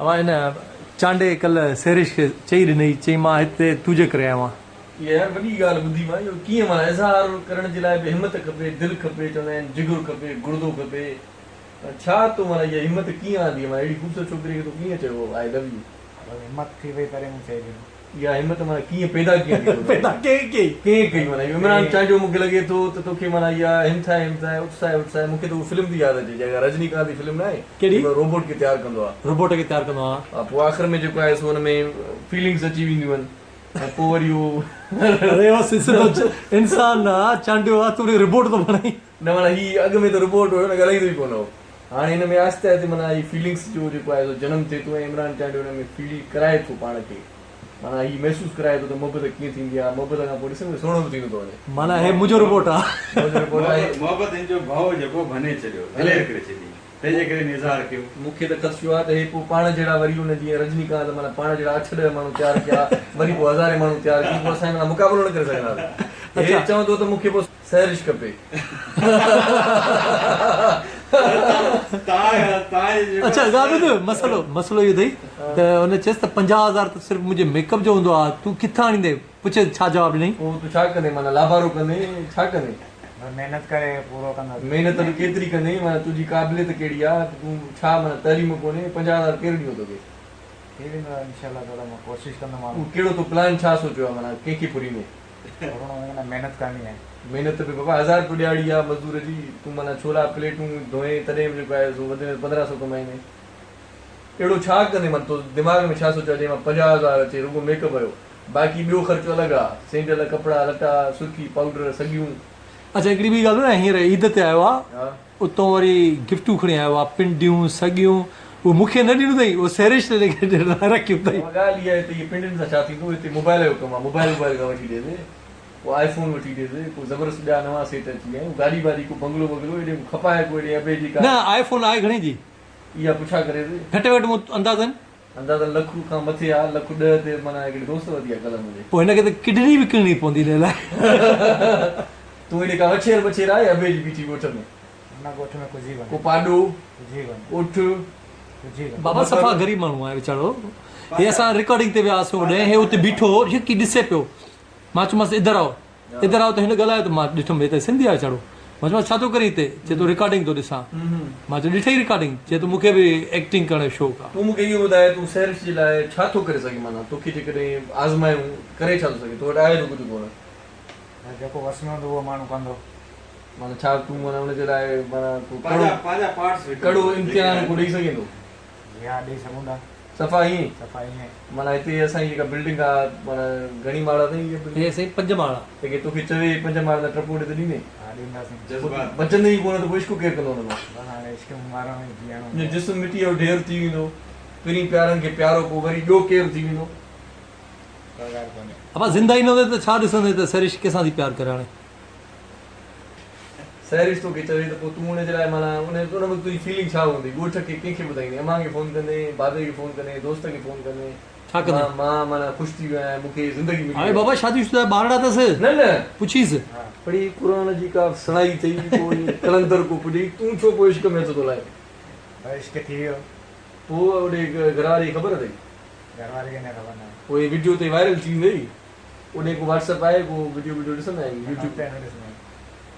اوهان هن چانڊئي ڪلهه سيرش کي چئي ڏنئي، چئي مان هتي تنهنجي ڪري آيو آهيان. اها يار وڏي ڳالهه ٻڌي مان، اهو ڪيئن معنيٰ اظهار ڪرڻ جي لاء به همت کپي، دل کپي، چوندا آهن جگر کپي، گڙدو کپي، پر ڇا تو معنيٰ اها همت ڪيئن آندي معنيٰ اهڙي خوبصورت ڇوڪري کي تو ڪيئن چيو آء لو يو. بس همت ٿي وئي تڏهن مون چئي ڏنو. اها همت معنيٰ ڪيئن پيدا ڪيئن ٿي تو پيدا ڪنهن ڪئي؟ ڪنهن ڪئي معنيٰ اهو عمران چانڊيو مون کي لڳي ٿو ته توکي معنيٰ اها همٿائي همٿائي اتساهي اتساهي مون کي ته اها فلم ٿي ياد اچي جيڪا رجني ڪانت جي فلم ناهي ڪهڙي؟ جيڪو روبوٽ کي تيار ڪندو آ. روبوٽ کي تيار ڪندو آ. ها پوء آخر ۾ جيڪو آهي سو ان ۾ فيلنگس اچي وينديون آهن ۽ پوء وري اهو. اري اهو سڌو انسان نه آ چانڊيو آ تون روبوٽ ٿو بڻائين. نه معنيٰ هي اڳ ۾ ته روبوٽ هيو نه ڳالهائيندو ئي ڪونه هو هاڻي هن ۾ آهستي آهستي معنيٰ هي فيلنگس جو جيڪو آهي سو جنم ٿئي ٿو ۽ عمران چانڊيو هن ۾ فيل ڪرائي ٿو پاڻ کي معنيٰ هي محسوس ڪرائي ٿو ته محبت ڪيئن ٿيندي آهي محبت کان پوء ڏس نه سهڻو به ٿيندو ٿو وڃي. معنيٰ هي منهنجو روبوٽ آ. منهنجو روبوٽ آهي. محبت هن جو ڀؤ جيڪو ڀني ڇڏيو دلير ڪري ڇڏي تنهن جي ڪري هن اظهار ڪيو. مون کي ته خدشو آهي ته هي پوء پاڻ جهڙا وري ان جيئن رجني ڪانت معنيٰ پاڻ جهڙا اٺ ڏهه ماڻهو تيار ڪيا وري پوء هزارين ماڻهو تيار ڪيا پوء اسان هن سان مقابلو نه ڪري سگهنداسين. هي چوندو ته مون کي پوء سحرش کپي. اڇا ڳالهه ٻڌ مسئلو مسئلو اهو اٿئي ته هن چيس ته 50,000 ته صرف منهنجي ميڪ اپ جو هوندو آهي تون ڪٿان آڻيندين پڇيس ڇا جواب ڏنئي. پوء تون ڇا ڪندين معنيٰ لابارو ڪندين ڇا ڪندين. محنت ڪري پورو ڪندس. محنت به ڪيتري ڪندين معنيٰ تنهنجي قابليت ڪهڙي آهي تون ڇا معنيٰ تعليم ڪونهي 50,000 ڪير ڏيندو توکي. ٿي ويندو انشاء الله تعاليٰ مان ڪوشش ڪندم. ڪهڙو تو پلان ڇا سوچيو آهي معنيٰ ڪنهن کي ڦريندين. ٿورڙو معنيٰ محنت ڪرڻي آهي. محنت به بابا هزار رپيو ڏهاڙي آ مزدور جي تون معنيٰ ڇولا پليٽون ڌوئين تڏهن به جيڪو آهي سو وڌ ۾ وڌ 15 سو ڪمائيندين اهڙو ڇا ڪندين معنيٰ تو دماغ ۾ ڇا سوچيو آ جنهن مان 50 هزار اچي رڳو ميڪ اپ جو باقي ٻيو خرچو الڳ آ سينڊل ڪپڙا لٽا سرخي پائوڊر سڳيون. اڇا هڪڙي ٻي ڳالهه ٻڌايان هينئر عيد تي آيو آ ها. اتون وري گفٽون کڻي آيو آ پنڊيون سڳيون اهي مون کي نه ڏنيون اٿئي اهي سحرش کي رکيون اٿئي. اها ڳالهه اها آهي ته اهي پنڊين سان ڇا ٿيندو هتي موبائل جو ڪم آ موبائل ووبائل کان وٺي ڏيس ڪو آئي فون وٺي ڏيس ڪو زبردست ٻيا نوان سيٽ اچي ويا آهن گاڏي واڏي ڪو بنگلو وگلو ايڏي ڪو کپائي ڪو ايڏي ابي جي ڪا نه آئي فون آهي گهڻي جي؟ اها پڇا ڪريس. گهٽ ۾ گهٽ مون اندازن. اندازن لک کان مٿي آ لک ڏهه تي معنيٰ هڪڙي دوست ورتي آ ڪلهه منهنجي. پوء هن کي ته ڪڊني وڪڻڻي پوندي ان لاء. تون هيڏي ڪا وڇير ٻڇير آهي ابي جي بيٺي ڳوٺ ۾. نه ڳوٺ ۾ ڪجهه ئي ڪونهي. ڪو پاڏو، ڪجهه ئي ڪونهي. اٺ. ڪجهه ئي ڪونهي. بابا صفا غريب ماڻهو آهي ويچارو. هي اسان رڪارڊنگ تي ويا هئاسون هوڏي هي اتي بيٺو هو يڪي ڏسي پيو. مان چيومانس ادھر آئو ادھر آئو ته هن ڳالهايو ته مان ڏٺم هي ته سنڌي آهي ويچارو. مان چيومانس ڇا ٿو ڪرين هتي؟ چئي ٿو رڪارڊنگ ٿو ڏسان. مان چيو ڏٺئي رڪارڊنگ؟ چئي ٿو مون کي به ايڪٽنگ ڪرڻ جو شوق آهي. تون مون کي اهو ٻڌاء تون سحرش جي لاء ڇا ٿو ڪري سگهين معنيٰ توکي جيڪڏهن آزمايون ڪري ڇا ٿو سگهين تو وٽ آهي به ڪجهه ڪونه. جيڪو وس ۾ هوندو اهو ماڻهو ڪندو. معنيٰ ڇا تون معنيٰ ان جي لاء معنيٰ ڪو ڪڙو ڪڙو امتحان ڪو ڏئي سگهين ٿو؟ جي ها ڏئي سگهون ٿا. صفا ائين؟ صفا ائين. معنيٰ هتي اسان جي جيڪا بلڊنگ آ معنيٰ گهڻي ماڙ اٿئي هيء بلڊنگ؟ هي سائين پنج ماڙ آ. جيڪي توکي چوي پنج ماڙ تان ٽپو ڏي ته ڏيندين؟ ها ڏينداسين. جذبات. بچندين ئي ڪونه ته پوء عشق ڪير ڪندو ان مان؟ بس هاڻي عشق ۾ مارڻو ئي جيئڻو. تنهنجو جسم مٽيء جو ڍير ٿي ويندو. پرين پيارن کي پيارو پوء وري ٻيو ڪير ٿي ويندو؟ ڪا ڳالهه ڪونهي. ابا زنده ئي نه هوندين ته ڇا ڏسندين ته سحرش ڪنهن سان ٿي پيار ڪري هاڻي. سحرش توکي چوي ته پوء تون ان جي لاء معنيٰ ان ان وقت تنهنجي فيلنگ ڇا هوندي؟ ڳوٺ کي ڪنهن کي ٻڌائيندين؟ امان کي فون ڪندين؟ بابي کي فون ڪندين؟ دوست کي فون ڪندين؟ ڇا ڪندين؟ مان مان معنيٰ خوش ٿي ويو آهيان مون کي زندگي ملي هاڻي وئي. بابا شادي شده آهي ٻارڙا اٿس. نه نه. پڇيس. پڙهي قرآن جي ڪا سڻائي اٿئي ڪو ائين قلندر ڪو پڄئي تون ڇو پوء عشق ۾ هٿ ٿو لائين؟ بس عشق ٿي ويو. پوء اوڏي گهر واري کي خبر اٿئي؟ گهر واري کي نه خبر ناهي. پوء هي وڊيو تي وائرل ٿي ويندئي. اوڏي ڪو واٽس اپ آهي ڪو وڊيو وڊيو ڏسندا آهن يوٽيوب نه اتي نه ڏسندا آهيون.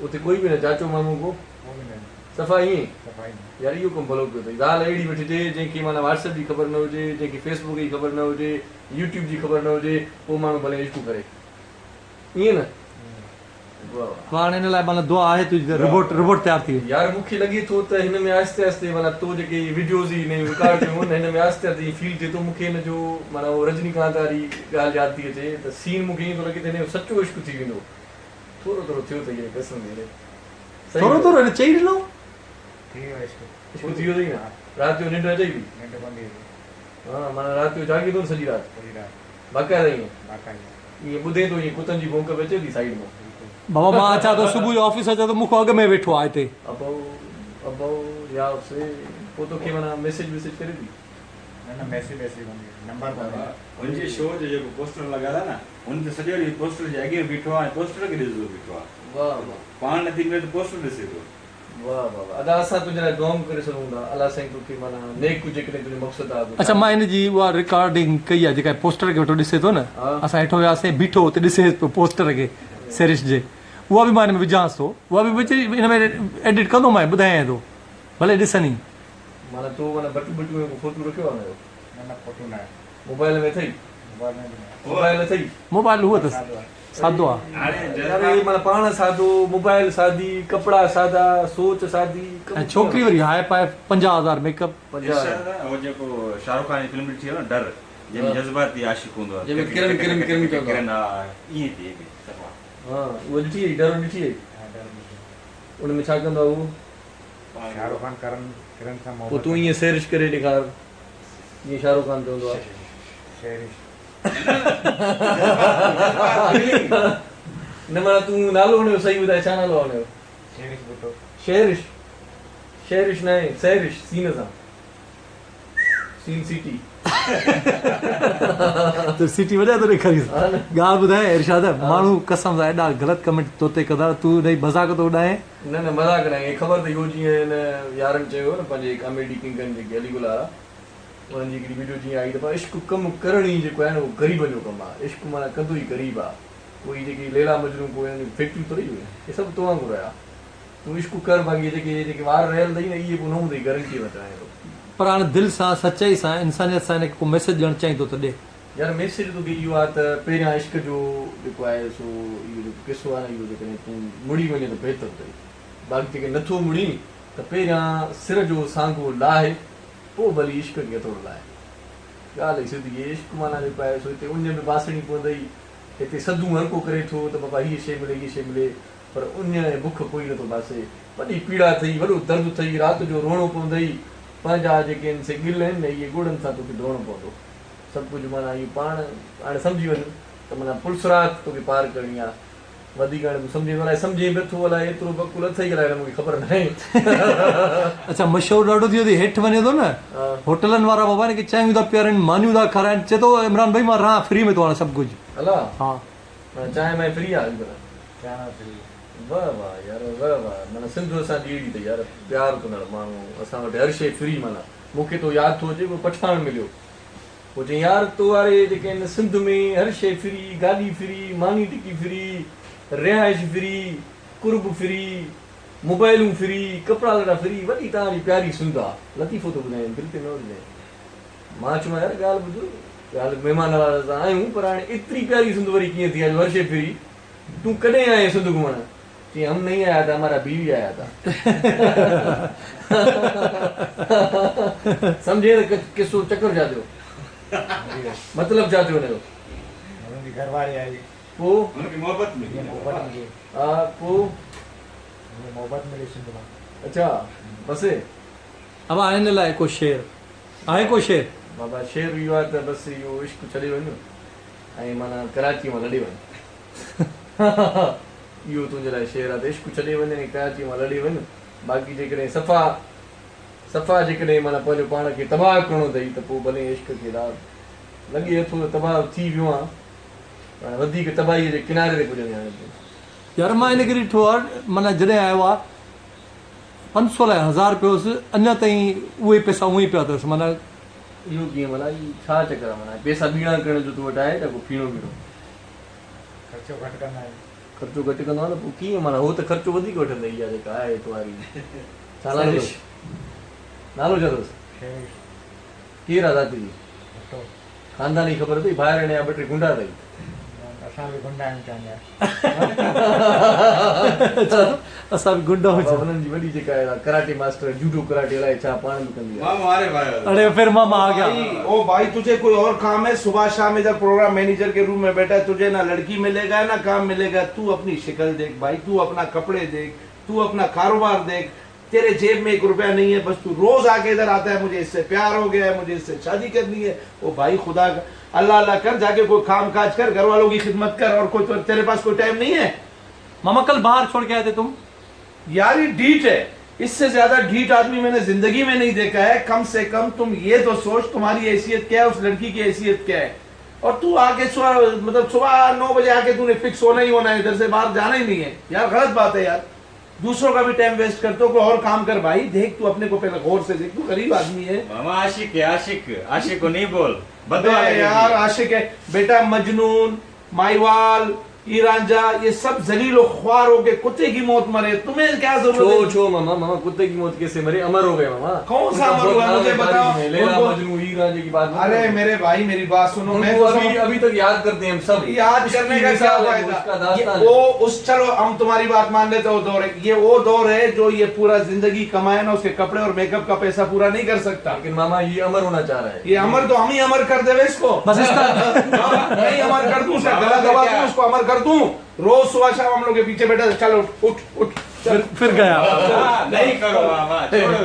اتي ڪوئي به نه چاچو مامو ڪو؟ ڪو به نه. صفا ائين؟ صفا ائين. يار اهو ڪم ڀلو ڪيو اٿئي زال اهڙي وٺجي جنهن کي معنيٰ واٽس اپ جي خبر نه هجي جنهن کي فيس بڪ جي خبر نه هجي يوٽيوب جي خبر نه هجي پوء ماڻهو ڀلي عشق ڪري ائين نه؟ هاڻ ان لاء معنيٰ دعا آهي تنهنجي ته ربوٽ ربوٽ تيار ٿي وڃي. يار مون کي لڳي ٿو ته هن ۾ آهستي آهستي معنيٰ تو جيڪي هي وڊيوز هي نيون رڪارڊ ڪيون هن هن ۾ آهستي آهستي ائين فيل ٿئي ٿو مون کي هن جو معنيٰ اهو رجني ڪانت واري ڳالهه ياد ٿي اچي ته سين مون کي ائين ٿو لڳي ته هن جو سچو عشق ٿي ويندو ٿورو ٿورو ٿيو اٿئي هن قسم the صحيح ٿورو ٿورو هن چئي ڏنو. ٿي ويو عشق. عشق ٿي ويو اٿئي نه رات جو ننڊ اچئي ٿي. ننڊ ڪونه ٿي اچي. ها معنيٰ رات جو جاڳين ٿو نه سڄي رات. سڄي رات. باقاعده ائين. باقاعده. ائين ٻڌين ٿو ائين ڪتن جي ڀونڪ به اچي ٿي سائيڊ مان. بابا مان اچان ٿو صبح جو آفيس اچان ٿو مون کان اڳ ۾ ويٺو آ هتي. ابو ابو يا سي پوء توکي معنيٰ ميسيج ويسيج ڪري ٿي. نه نه ميسيج ويسيج ڪونه ڪري نمبر ڪونهي. هن جي شو جو جيڪو پوسٽر لڳل آهي نه هن تي سڄو ڏينهن پوسٽر جي اڳيان بيٺو آهي ۽ پوسٽر کي ڏسندو بيٺو آهي. واه واه. پاڻ نٿي ملي ته پوسٽر ڏسي ٿو. واه واه واه ادا اسان تنهنجي لاء دعائون ڪري سگهون ٿا الله سائين توکي معنيٰ نيڪ جيڪڏهن تنهنجو مقصد آ. اڇا مان هن جي اها رڪارڊنگ ڪئي آ جيڪا پوسٽر کي ويٺو ڏسي ٿو نه اسان هيٺو وياسين بيٺو اتي ڏسيس پيو پوسٽر کي سيرش جي اها به مان هن ۾ وجهانس ٿو اها به وجهي هن ۾ ايڊٽ ڪندومانء ٻڌايانء ٿو ڀلي ڏسن ئي. معنيٰ تو معنيٰ بٽو ٻٽو ۾ ڪو فوٽو رکيو آ هن جو. نه نه فوٽو نه آهي. موبائل ۾ اٿئي؟ موبائل ۾ به نه. موبائل اٿئي؟ موبائل هو اٿس سادو آ. يار هي معنيٰ پاڻ سادو، موبائل سادي، ڪپڙا سادا، سوچ سادي. ۽ ڇوڪري وري هاء پائي 50 هزار ميڪ اپ. 50 هزار. هو جيڪو شاهرخ خان جي فلم ڏٺي آ نه ڊر جنهن ۾ جذباتي عاشق هوندو آ جنهن ۾ ڪرن ڪرن ڪرن چوندو آ. ڪرن ها ائين ٿي هي صفا. ها اها ڏٺي هئي ڊر ڏٺي هئي. ها ڊر ڏٺي. ان ۾ ڇا ڪندو آ اهو؟ شاهرخ خان ڪرن ڪرن سان محبت. پوء تون ائين سيرش ڪري ڏيکار جيئن شاهرخ خان چوندو آ. سيرش. نه معنيٰ تون نالو هن جو صحيح ٻڌاء ڇا نالو آ هن جو؟ شيرش ڀٽو. شيرش شيرش ناهي سيرش سين سان سين سيٽي. تو سيٽي وڄائي ٿو ڏيکاريس. ڳالهه ٻڌايان ارشاد ماڻهو قسم سان ايڏا غلط ڪمينٽ تو تي ڪندا تون انهي مذاق ٿو اڏائين. نه نه مذاق ناهي ائين خبر اٿئي اهو جيئن هن يارن چيو هو نه پنهنجي ڪاميڊي ڪنگن جيڪي علي گل وارا انهن جي هڪڙي وڊيو جيئن آئي ته پر عشق ڪم ڪرڻ ئي جيڪو آهي نه اهو غريبن جو ڪم آهي عشق معنيٰ ڪندو ئي غريب آهي پوء هي جيڪي ليلا مجنون پوء انهن جون فيڪٽريون ٿوري هيون هي سڀ تو وانگر هيا تون عشق ڪر باقي هي جيڪي جيڪي وار رهيل اٿئي نه اهي پوء نه هوندئي گرنٽي مان چوانء ٿو. پر هاڻي دل سان سچائي سان انسانيت سان هن کي ڪو ميسيج ڏيڻ چاهين ٿو ته ڏي. يار ميسيج توکي اهو آهي ته پهريان عشق جو جيڪو آهي سو اهو جيڪو قصو آهي نه اهو جيڪڏهن تون مڙي وڃين ته بهتر اٿئي باقي جيڪڏهن نٿو مڙين ته پهريان سر جو سانگو لاهه پوء ڀلي عشق کي هٿوڙو لاهه. ڳالهه ئي سڌي هي عشق معنيٰ جيڪو آهي سو هتي اڃ به باسڻي پوندئي هتي سڌون هر ڪو ڪري ٿو ته بابا هيء شيء ملي هيء شيء ملي پر اڃ ۽ بک ڪوئي نٿو باسي. وڏي پيڙا اٿئي وڏو درد اٿئي رات جو روئڻو پوندئي پنهنجا جيڪي آهن سي ڳل آهن نه اهي ڳوڙهن سان توکي ڌوئڻو پوندو. سڀ ڪجهه معنيٰ اهو پاڻ هاڻي سمجهي وڃ ته معنيٰ پلصراط توکي پار ڪرڻي آ. وڌيڪ هاڻي تون سمجهين ٿو الائي سمجهين به اٿو الائي ايترو به عقل اٿئي الائي نه مونکي خبر ناهي. اڇا مشهور ڏاڍو ٿي ويو اٿئي هيٺ وڃي ٿو نه هوٽلن وارا بابا هن کي چانهيون ٿا پيارين مانيون ٿا کارائين چئي ٿو عمران ڀائي مان رهان فري ۾ ٿو هاڻي سڀ ڪجهه. الا ها. معنيٰ چانهه ماني فري آ اڄڪلهه. چانهه ماني فري. واه واه يار واه واه معنيٰ سنڌ اسان جي اهڙي ته يار پيار ڪندڙ ماڻهو اسان وٽ هر شيء فري معنيٰ مونکي تو ياد ٿو اچي ڪو پٺاڻ مليو پوء چيائين يار تو واري جيڪي آهن سنڌ ۾ هر شيء فري، گاڏي فري، ماني ٽڪي فري، رهائش فري، قرب فري، موبائلون فري، ڪپڙا لٽا فري، وڏي توهان جي پياري سنڌ آ. لطيفو ٿو ٻڌايائين دل تي نه وجهجانء. مان چيومانس يار ڳالهه ٻڌ، ڳالهه مهمان نواز اسان آهيون پر هاڻي ايتري پياري سنڌ وري ڪيئن ٿي آ جو هر شيء فري، تون ڪڏهن آئين سنڌ گهمڻ؟ چيائين هم نهين آيا ٿا همارا بيوي آيا ٿا. سمجهين ته قصو چڪر ڇا ٿيو؟ مطلب ڇا ٿيو هن جو؟ هن جي گهر واري آئي. پوء؟ هن کي محبت ملي. محبت ملي. ها پوء؟ هن کي محبت ملي سنڌ مان. اڇا بس. ابا هن لاء ڪو شعر آهي ڪو شعر؟ بابا شعر اهو آهي ته بس اهو عشق ڇڏي وڃ ۽ معنيٰ ڪراچيء مان لڏي وڃ. اهو تنهنجي لاء شعر آهي ته عشق ڇڏي وڃ ۽ ڪراچيء مان لڏي وڃ. باقي جيڪڏهن صفا صفا جيڪڏهن معنيٰ پنهنجو پاڻ کي تباهه ڪرڻو اٿئي ته پوء ڀلي عشق کي لاهه. لڳي اٿو ته تباهه ٿي ويو آهان پر هاڻي وڌيڪ تباهيء جي ڪناري تي پڄندين هاڻي تون. يار مان هن کي ڏٺو آهي معنيٰ جڏهن آيو آهي 500 لاء هزار پيو هوس اڃا تائين اهي پئسا اونئن ئي پيا اٿس معنيٰ. اهو ڪيئن ڀلا هي ڇا چڪر آهي معنيٰ پئسا ٻيڻا ڪرڻ جو تو وٽ آهي ڇا ڪو ڦيڻو ٻيڻو. خرچو گهٽ ڪندا آهيون. خرچو گهٽ ڪندو آهي نه پوء ڪيئن معنيٰ هو ته خرچو وڌيڪ وٺندئي اها جيڪا آهي تو واري ڇا نالو اٿس نالو ڇا اٿس شيرش. ڪير آ ذات جي؟ ڀٽو. خاندان جي خبر اٿئي ڀائر آهن يا ٻه ٽي گنڊا اٿئي؟ اسان به گنڊا آهيون چون جا. اسان به گنڊا هجون. بابا هنن جي وڏي جيڪا آهي ڪراٽي ماسٽر جوڊو ڪراٽي الائي ڇا پاڻ به ڪندي آهي. ماما آري ڀائي. اڙي ڦر ماما آ گيا. او ڀائي تجهي ڪوئي اور ڪام هي صبح شام ادھر پروگرام مينيجر ڪي روم ۾ بيٺا هي تجهي نا لڙڪي ملي گا نا ڪام ملي گا تو اپني شڪل ديک ڀائي تو اپنا ڪپڙي ديک تو اپنا ڪاروبار ديک تيري جيب ۾ ايڪ روپيا نهين هي بس تو روز آڪي ادھر آتا هي مجهي اس سي پيار هو گيا هي مجهي اس سي شادي ڪرني هي او ڀائي خدا ڪا الله الله ڪر جاڪي ڪوئي ڪام ڪاج ڪر گھر والون ڪي خدمت ڪر اور ڪوئي تيري پاس ڪوئي ٽائيم نهين هي. ماما ڪل باهر ڇوڙ ڪي آئي ٿي تم. يار يي ڍيٺ هي اس سي زياده ڍيٺ آدمي مين ني زندگي مين نهين ديکا هي ڪم سي ڪم تم يي تو سوچ تمهاري حيثيت ڪيا هي اس لڙڪي ڪي حيثيت ڪيا هي اور تو آڪي صبح مطلب صبح 9 بجي آڪي تو ني فڪس هونا هي هونا هي ادھر سي باهر جانا هي نهين هي يار غلط بات هي يار. दूसरों का भी टाइम वेस्ट करते हो। कोई और काम कर भाई, देख तू अपने को पहले गौर से देख, तू गरीब आदमी है। मामा आशिक है, आशिक, आशिक को नहीं बोल, बदवा अबे यार आशिक है बेटा। मजनून, माईवाल, ईरांजा, ये सब जलील ख्वार हो के कुत्ते की मौत मरे, तुम्हें क्या छो जरूरत है? छो मामा, मामा कुत्ते की मौत कैसे मरे, अमर हो गए मामा। कौन सा उनका अमर बहुत हुआ नाम मुझे है बताओ। तारीख में, लैला उनको- मजनू हीर रांझे की बात मत अरे करो। मेरे भाई मेरी बात सुनो, मैं उनको तो अभी अभी तक याद करते हैं हम सब। याद उसकी करने का क्या मिसाल है वो, उसका फायदा? दास्तान ये है। वो उस चलो हम तुम्हारी बात मान लेते हो दौर है, ये वो दौर है जो ये पूरा जिंदगी कमाए ना उसके कपड़े और मेकअप का पैसा पूरा नहीं कर सकता। लेकिन मामा ये अमर होना चाह रहा है। ये अमर तो हम ही अमर कर देवे इसको। बस इसका हाँ, नहीं अमर कर दूं, उसका गला दबा दूं, उसको अमर कर दूं। रोज सुबह शाम हम लोग के पीछे बैठा, चलो उठ उठ उठ चल। फिर गया। नहीं करो मामा, छोड़ो।